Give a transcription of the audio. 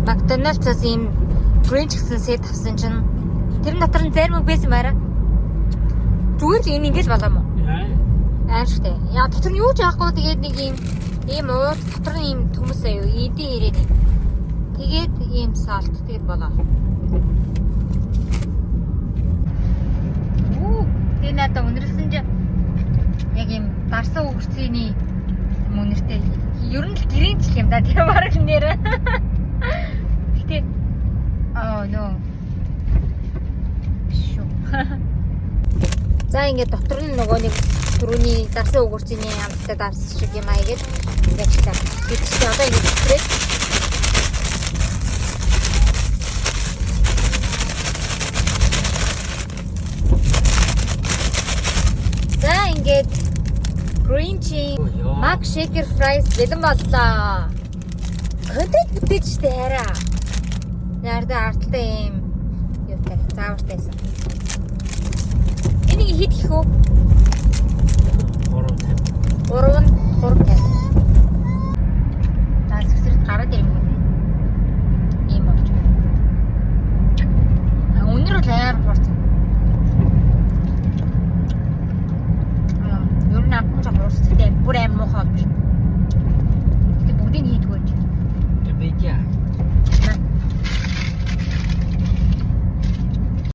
McDonald's-аас ийм Grinch гэсэн set авсан чинь тэр дотор нь зарим үг байсан байраа. Зүгээр л энэ ингэж болоо мó. Аимшигтай. Яа, дотор нь юу ч яахгүй, тэгээд нэг ийм уут дотор нь ийм төмөс аюу эдийн ирээд. Тэгээд ийм salt, тэгээд болоо. Үу, тэгээд надад үнэрлсэн чинь яг ийм дарсан өгөрцөний юм үнэртэй. Ер нь л Grinch л юм да, тийм баг нэр. Гэтэ oh no. Шүү. За, ингээд дотор нь нөгөө нэг түрүүний дарсан өгөрцөний амттай дарс шиг юм аа игээд ингээд чилээ. Бид чинь одоо ингээд зүтрээд. За, ингээд Grinch Mac Shaker Fries бэлэн боллоо. Контент бүтээж штэ хараа. Нарда арталтай юм юутай заавартайсан. Энийг хэд гэх үү? 3.50. 3.50.